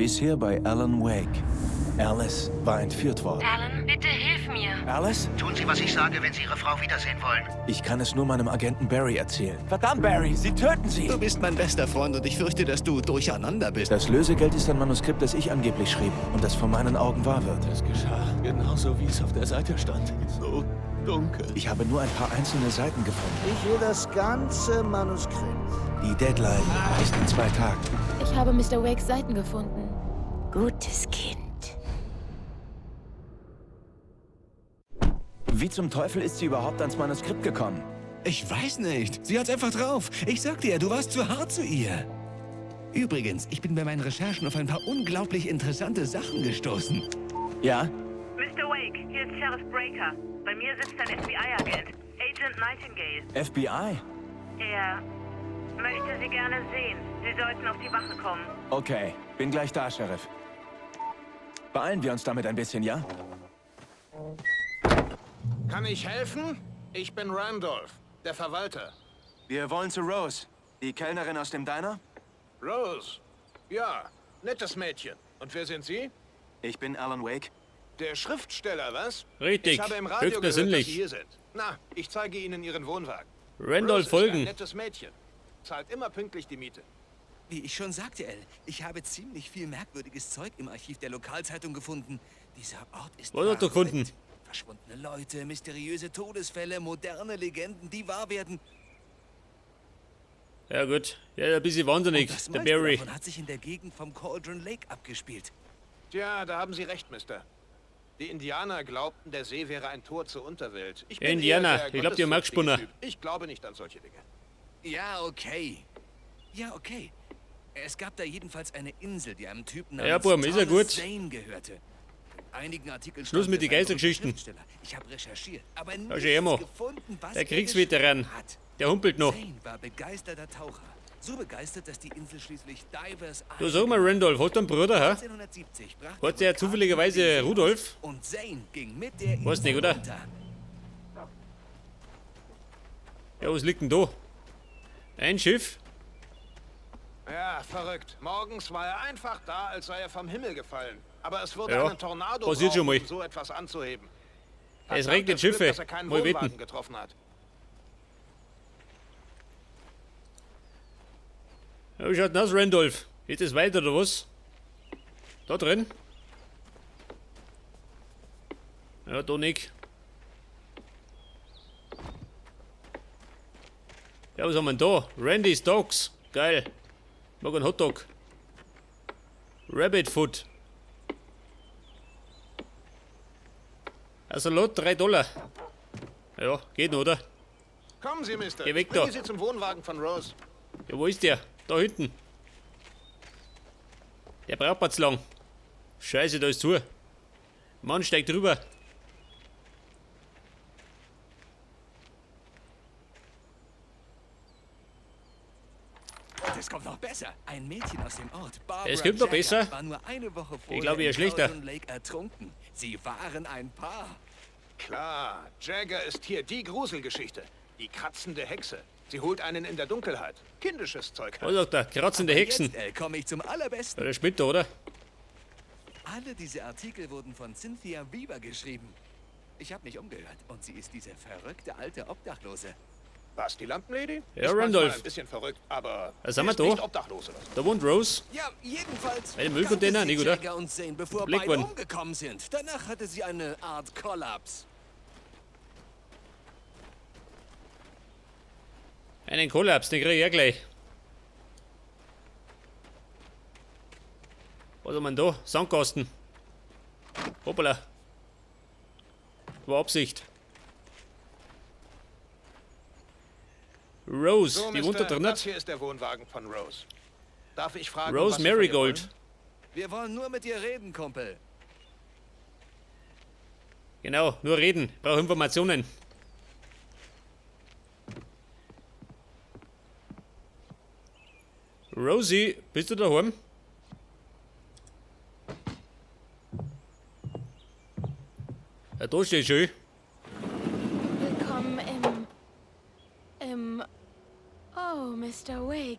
Bisher bei Alan Wake. Alice war entführt worden. Alan, bitte hilf mir. Alice? Tun Sie, was ich sage, wenn Sie Ihre Frau wiedersehen wollen. Ich kann es nur meinem Agenten Barry erzählen. Verdammt, Barry, sie töten sie! Du bist mein bester Freund und ich fürchte, dass du durcheinander bist. Das Lösegeld ist ein Manuskript, das ich angeblich schrieb und das vor meinen Augen wahr wird. Es geschah genauso, wie es auf der Seite stand. So dunkel. Ich habe nur ein paar einzelne Seiten gefunden. Ich will das ganze Manuskript. Die Deadline ist in 2 Tagen. Ich habe Mr. Wakes Seiten gefunden. Gutes Kind. Wie zum Teufel ist sie überhaupt ans Manuskript gekommen? Ich weiß nicht. Sie hat's einfach drauf. Ich sagte ja, du warst zu hart zu ihr. Übrigens, ich bin bei meinen Recherchen auf ein paar unglaublich interessante Sachen gestoßen. Ja? Mr. Wake, hier ist Sheriff Breaker. Bei mir sitzt ein FBI-Agent, Agent Nightingale. FBI? Er möchte Sie gerne sehen. Sie sollten auf die Wache kommen. Okay, bin gleich da, Sheriff. Beeilen wir uns damit ein bisschen, ja? Kann ich helfen? Ich bin Randolph, der Verwalter. Wir wollen zu Rose. Die Kellnerin aus dem Diner? Rose? Ja, nettes Mädchen. Und wer sind Sie? Ich bin Alan Wake. Der Schriftsteller, was? Richtig. Ich habe im Radio gehört, dass Höchstpersönlich. Sie hier sind. Na, ich zeige Ihnen Ihren Wohnwagen. Randolph Rose ist folgen. ein nettes Mädchen. Zahlt immer pünktlich die Miete. Wie ich schon sagte, El, ich habe ziemlich viel merkwürdiges Zeug im Archiv der Lokalzeitung gefunden. Dieser Ort ist Was hast du verrückt. gefunden? Verschwundene Leute, mysteriöse Todesfälle, moderne Legenden, die wahr werden. Ja gut, ja, ein bisschen wahnsinnig, Und das der meiste Barry. davon hat sich in der Gegend vom Cauldron Lake abgespielt. Tja, da haben Sie recht, Mister. Die Indianer glaubten, der See wäre ein Tor zur Unterwelt. Ich bin Indianer, eher der ich glaub, die haben auch gottesfürchtige gesponnen. Typ. Ich glaube nicht an solche Dinge. Ja, okay. Ja, okay. Es gab da jedenfalls eine Insel, die einem Typen Ja, namens Burm, ist ja Thomas gut. Zane gehörte. In einigen Artikeln Schluss stand, mit er den sei ein Geistergeschichten. Schriftsteller. Ich habe recherchiert, aber Da ist nichts ja immer. gefunden, was Der er Kriegsveteran, geschrieben hat. der humpelt noch. Zane war begeisterter Taucher. So begeistert, dass die Insel schließlich Divers Du sag mal, Randolph, hast du einen Bruder, hä? 1970 brach Hat der Vulkan zufälligerweise den See Rudolf? aus Und Zane ging mit der Weiß nicht, Insel oder? unter. Ja, was liegt denn da? Ein Schiff? Ja, verrückt. Morgens war er einfach da, als sei er vom Himmel gefallen. Aber es würde Ja, einen Tornado passiert schon brauchen, mal. um so etwas anzuheben. Es regnet Verdammtes Glück, Schiffe. dass er keinen Mal Wohnwagen wetten. getroffen hat. Ja, wie schaut denn aus, Randolph? Geht es weiter oder was? Da drin? Ja, da nicht. Ja, was haben wir denn da? Randy's Dogs. Geil. Ich mag einen Hotdog. Rabbit Foot. Also Lot 3 Dollar. Ja, geht noch, oder? Kommen Sie, Mister. Geh weg Ich bringe da. Sie zum Wohnwagen von Rose. Ja, wo ist der? Da hinten. Der braucht zu lang. Scheiße, da ist zu. Mann, steigt drüber. Und es kommt noch besser. Ein Mädchen aus dem Ort, Barbara Es kommt noch Jagger, besser. war nur eine Woche vorher glaube, eher im schlechter. Cauldron Lake ertrunken. Sie waren ein Paar. Klar, Jagger ist hier die Gruselgeschichte. Die kratzende Hexe. Sie holt einen in der Dunkelheit. Kindisches Zeug. Was sagt er? Kratzende Hexen. Jetzt komme ich zum allerbesten. Ja, der spinnt da, oder? Alle diese Artikel wurden von Cynthia Weaver geschrieben. Ich habe mich umgehört und sie ist diese verrückte alte Obdachlose. Was, die Lampenlady? Ja, ist manchmal Randolph. ein bisschen verrückt, aber Da sind sie wir ist da. nicht obdachlos oder so. Da wohnt Rose. Ja, jedenfalls. Bei dem Müllcontainer, kannte sie nicht, oder? Jagger und Zane, bevor Blick beide worden. umgekommen sind. Danach hatte sie eine Art Kollaps. Einen Kollaps, den krieg ich auch gleich. Was haben wir denn da? Sandkasten. Hoppala. War Absicht. Rose, So, die wohnt da Mister, drin. Das hier ist der Wohnwagen von Rose. Darf ich fragen, Rose was Sie von ihr Marigold. wollen? Wir wollen nur mit dir reden, Kumpel. Genau, nur reden. Brauche Informationen. Rosie, bist du daheim? Ja, da steht schön. Willkommen im. Oh, Mr. Wake.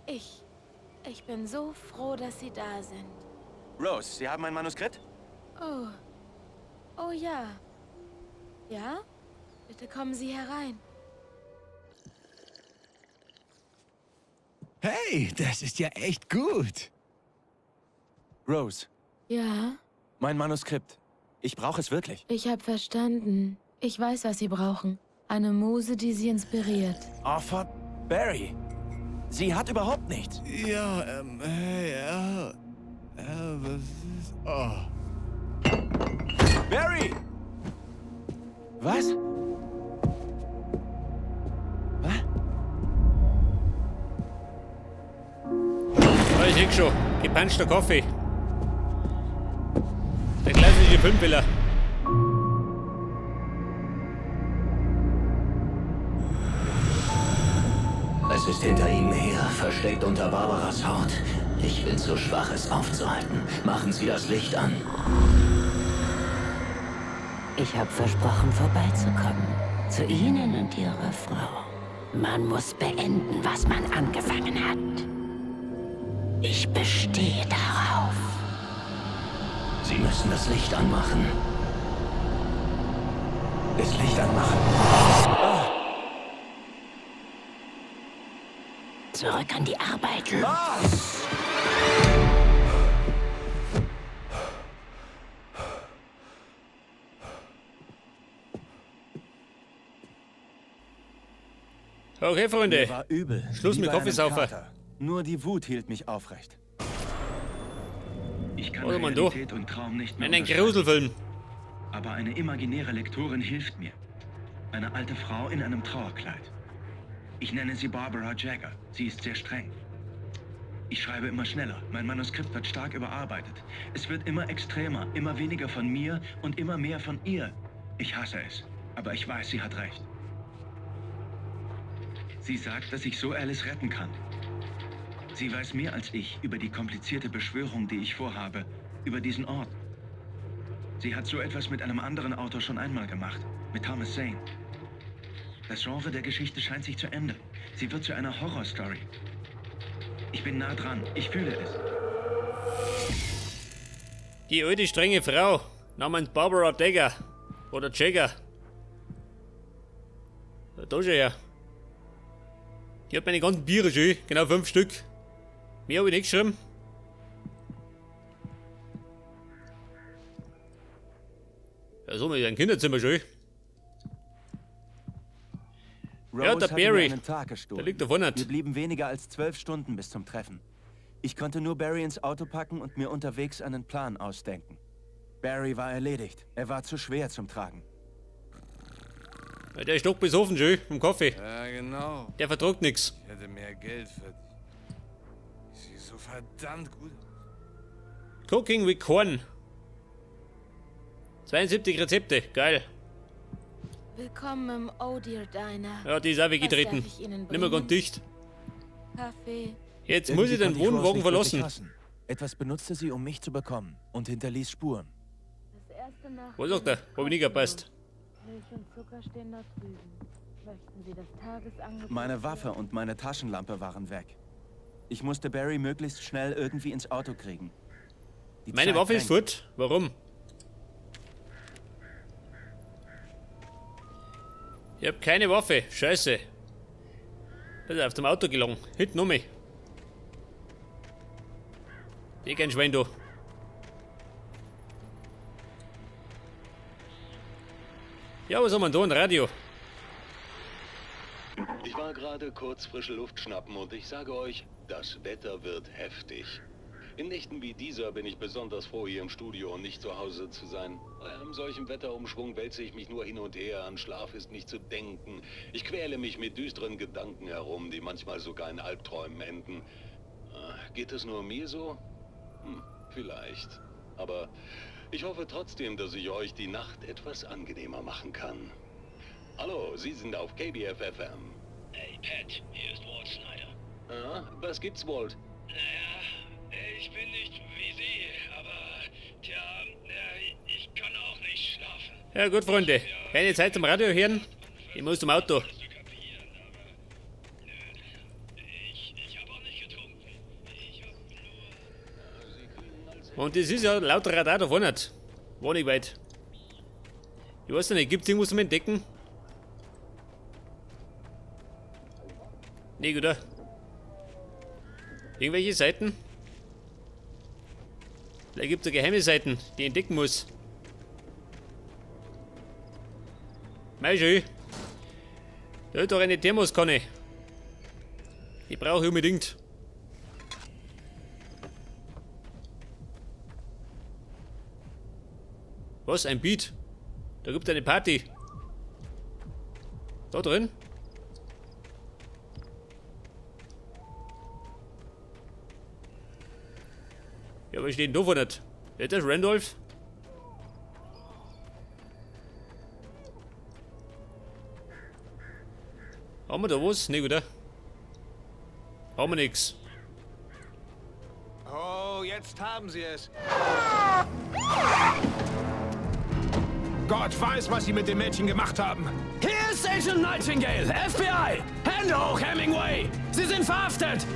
Ich bin so froh, dass Sie da sind. Rose, Sie haben ein Manuskript? Oh. Oh ja. Ja? Bitte kommen Sie herein. Hey, das ist ja echt gut. Rose, Ja, mein Manuskript. Ich brauche es wirklich. ich habe verstanden. Ich weiß, was Sie brauchen. Eine Muse, die Sie inspiriert. Arthur Barry. Sie hat überhaupt nichts. Ja, hey, ja. Was ist. Oh. Barry! Was? Was? Da ich eh schon. Gepanschter Kaffee. Der klassische Filmfehler. Es ist hinter Ihnen her, versteckt unter Barbaras Haut. Ich bin zu schwach, es aufzuhalten. Machen Sie das Licht an. Ich habe versprochen, vorbeizukommen. Zu Ihnen und Ihrer Frau. Man muss beenden, was man angefangen hat. Ich bestehe darauf. Sie müssen das Licht anmachen. Das Licht anmachen. Zurück an die Arbeit. Ah! Okay, Freunde. Mir war übel. Schluss wie mit bei einem Kaffeesaufer. Kater. Nur die Wut hielt mich aufrecht. Ich kann Oder man da. Realität und Traum nicht mehr Einen unterscheiden. Gruselfilm. Aber eine imaginäre Lektorin hilft mir. Eine alte Frau in einem Trauerkleid. Ich nenne sie Barbara Jagger. Sie ist sehr streng. Ich schreibe immer schneller. Mein Manuskript wird stark überarbeitet. Es wird immer extremer, immer weniger von mir und immer mehr von ihr. Ich hasse es, aber ich weiß, sie hat recht. Sie sagt, dass ich so Alice retten kann. Sie weiß mehr als ich über die komplizierte Beschwörung, die ich vorhabe, über diesen Ort. Sie hat so etwas mit einem anderen Autor schon einmal gemacht, mit Thomas Zane. Das Genre der Geschichte scheint sich zu ändern. Sie wird zu einer Horrorstory. Ich bin nah dran. Ich fühle es. Die alte strenge Frau namens Barbara Dagger. Oder Jagger. Ja, da schon her. Die hat meine ganzen Biere schon, genau 5 Stück. Mehr habe ich nicht geschrieben. Ja, so mit ein Kinderzimmer schon. Rose Ja, der hatte mir Barry. einen Tag gestohlen. Der liegt da vorne. Mir blieben weniger als 12 Stunden bis zum Treffen. Ich konnte nur Barry ins Auto packen und mir unterwegs einen Plan ausdenken. Barry war erledigt. Er war zu schwer zum Tragen. Ja, der ist doch besoffen schon, vom Kaffee. Ja, genau. Der vertragt nix. Ich hätte mehr Geld verdient. Ich sehe so verdammt gut aus. Cooking with Corn. 72 Rezepte, geil. Willkommen im Oh Dear Diner. Ja, die ist auch weggetreten. Was darf ich Ihnen Nimmer ganz bringen? dicht. Kaffee. Jetzt muss ich Irgendwie den konnte ich Rose Wohnwagen nicht verlassen. wirklich hassen. Etwas benutzte sie, um mich zu bekommen und hinterließ Spuren. Das erste Nach Was sagt er? Hab ich nicht gepasst. Milch und Zucker stehen da drüben. Möchten Sie das Tagesangebot? Meine Waffe und meine Taschenlampe waren weg. Ich musste Barry möglichst schnell irgendwie ins Auto kriegen. Die Meine Zeit Waffe ist drängt. fort. Warum? Ich hab keine Waffe. Scheiße. Das ist auf dem Auto gelungen. Hinten um mich. Ich kein Schwein, du. Ja, was haben wir denn da? Ein Radio. Ich war gerade kurz frische Luft schnappen und ich sage euch, das Wetter wird heftig. In Nächten wie dieser bin ich besonders froh, hier im Studio und nicht zu Hause zu sein. Bei einem solchen Wetterumschwung wälze ich mich nur hin und her, an Schlaf ist nicht zu denken. Ich quäle mich mit düsteren Gedanken herum, die manchmal sogar in Albträumen enden. Geht es nur mir so? Vielleicht. Aber ich hoffe trotzdem, dass ich euch die Nacht etwas angenehmer machen kann. Hallo, Sie sind auf KBF FM. Hey Pat, hier ist Walt Snyder. Ah, was gibt's, Walt? Naja, ich bin nicht wie Sie, aber tja, ich kann auch nicht schlafen. Ja gut, Freunde. Keine Zeit zum Radio hören. Ich muss zum Auto. Ich habe auch nicht getrunken. Ich habe Sie klingen, als Und das ist ja laut Radar da vorne nicht. War nicht weit. Ich weiß nicht, gibt's irgendwas zum Entdecken? Nee, oder? Irgendwelche Seiten? Vielleicht gibt's ja geheime Seiten, die ich entdecken muss. Mei schön. Da ist doch eine Thermoskanne. Die brauche ich unbedingt. Was? Ein Beat? Da gibt's eine Party. Da drin? Ja, was steht denn da vorne? Ist das Randolph? Haben wir da was? Nee, oder? Haben wir nix. Oh, jetzt haben Sie es. Gott weiß, was Sie mit dem Mädchen gemacht haben. Hier ist Agent Nightingale, FBI! Hände hoch, Hemingway! Sie sind verhaftet!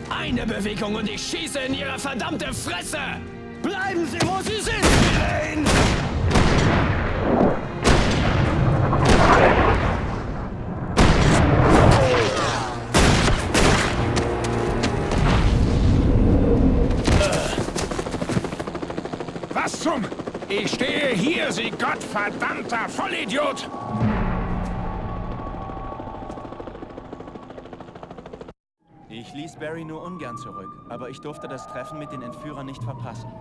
Eine Bewegung und ich schieße in Ihre verdammte Fresse! Bleiben Sie, wo Sie sind, Elaine! Was zum... Ich stehe hier, Sie gottverdammter Vollidiot! Ich ließ Barry nur ungern zurück, aber ich durfte das Treffen mit den Entführern nicht verpassen.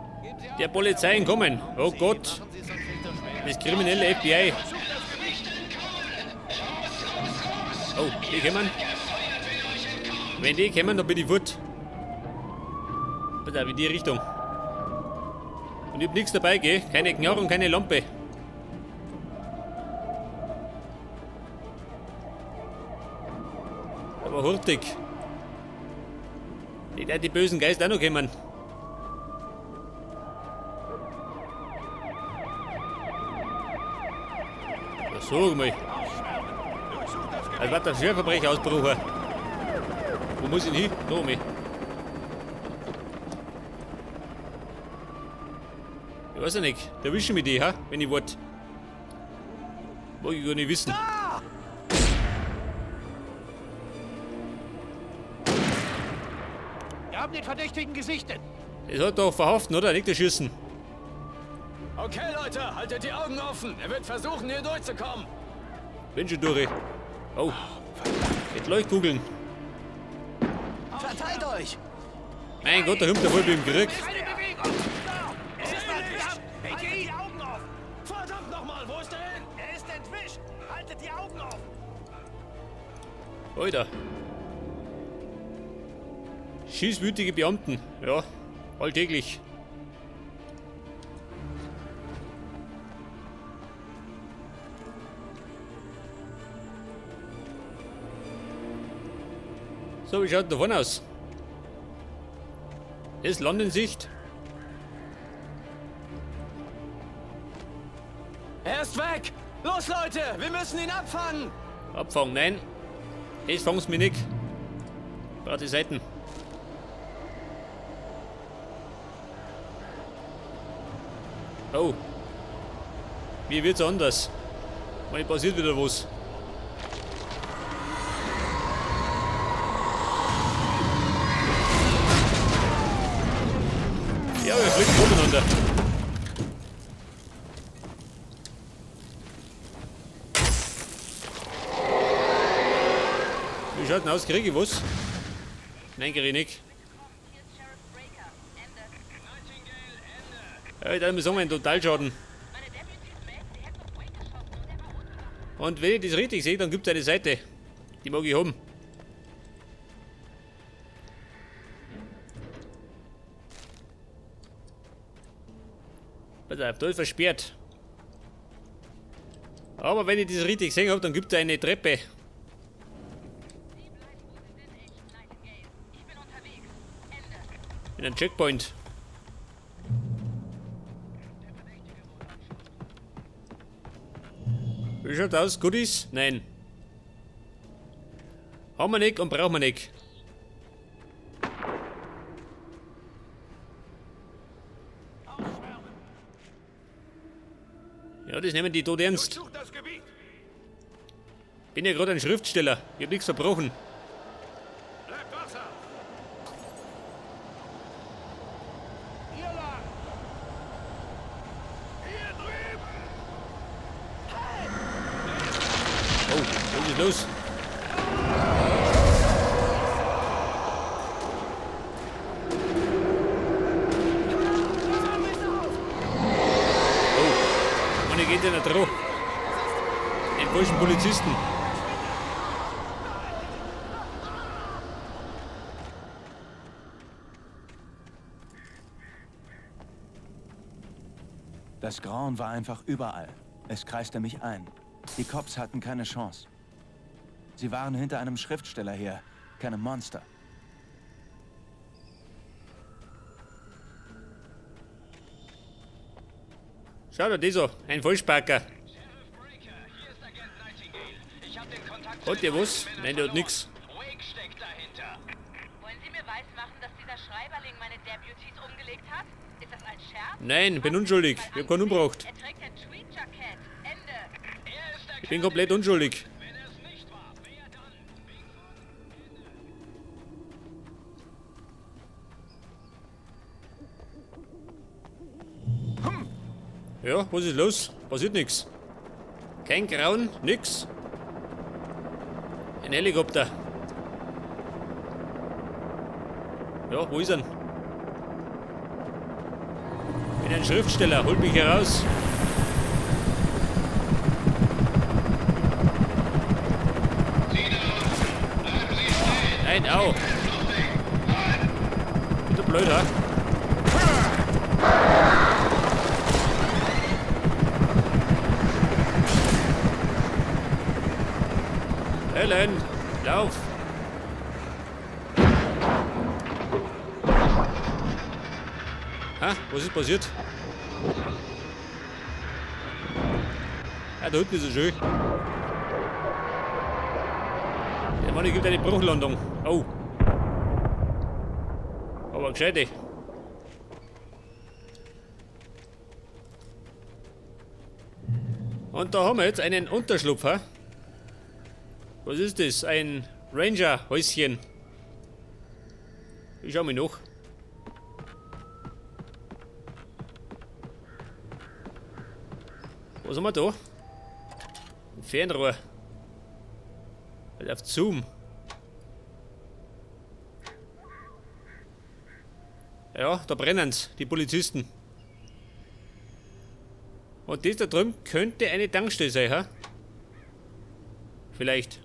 Der Polizei entkommen. Oh Gott. Das kriminelle FBI. Oh, die kommen. Wenn die kommen, dann bin ich fort. Pass auf, in die Richtung. Und ich hab nichts dabei, gell? Keine Knarre und keine Lampe. Aber hurtig. Nicht auch die bösen Geister auch noch kommen. Ja, sag mal. Als war der Schwerverbrecher ausbruchen. Wo muss ich denn hin? Da mal. Ich weiß ja nicht. Da erwischen mich die, ha? Wenn ich wart. Mag ich gar nicht wissen. Wir haben den Verdächtigen gesichtet. Das hat doch verhaften, oder? Nicht erschießen. Okay, Leute, haltet die Augen offen. Er wird versuchen, hier durchzukommen. Bin schon durch. Oh. Mit Leuchtkugeln. Verteilt euch! Mein Gott, da kommt der voll beim Krieg. Keine Bewegung! Es ist verdammt! Haltet die Augen auf! Verdammt nochmal, wo ist er hin? Er ist entwischt! Haltet die Augen auf! Alter. Schießwütige Beamten. Ja, alltäglich. So, wie schaut denn da vorne aus? Ist Land in Sicht? Er ist weg! Los, Leute, wir müssen ihn abfangen! Abfangen, nein. Das fangen's mir nicht. Brauch die Seiten. Oh. Mir wird's anders. Mal passiert wieder was. Ja, wir fliegen umeinander. Wie schaut denn aus? Krieg ich was? Nein, krieg ich nicht. Ja, ich darf mir sagen, ein Totalschaden. Und wenn ich das richtig sehe, dann gibt's eine Seite. Die mag ich haben. Pass auf, da ist versperrt. Aber wenn ich das richtig gesehen hab, dann gibt's eine Treppe. Mit einem Checkpoint. Wie schaut aus? Goodies? Nein. Haben wir nicht und brauchen wir nicht. Ja, das nehmen die tot ernst. Bin ja gerade ein Schriftsteller. Ich hab nichts verbrochen. Oh, was ist los? Oh, und geht denn da drauf? Den falschen Polizisten. Das Grauen war einfach überall. Es kreiste mich ein. Die Cops hatten keine Chance. Sie waren hinter einem Schriftsteller her, keinem Monster. Schau dir das an, ein Vollspacker. Hat der was? Nein, der hat nix. Wollen Sie mir weismachen, dass dieser Schreiberling meine Deputies umgelegt hat? Ist das ein Scherz? Nein, bin unschuldig. Ich hab keinen umgebracht. Er trägt ein Tweed-Jackett. Ende. Ich bin komplett unschuldig. Ja, was ist los? Passiert nix. Kein Grauen, nix. Ein Helikopter. Ja, wo ist er? Bin ein Schriftsteller, holt mich heraus. Nein, au. Bin du blöd, ha? Helen, lauf! Ha, was ist passiert? Ah, da unten ist er schön. Der Mann gibt eine Bruchlandung. Oh. Aber gescheite. Und da haben wir jetzt einen Unterschlupf, ha? Was ist das? Ein Ranger-Häuschen. Ich schau mal nach. Was haben wir da? Ein Fernrohr. Halt auf Zoom. Ja, da brennen's, die Polizisten. Und das da drüben könnte eine Tankstelle sein, ha? Vielleicht.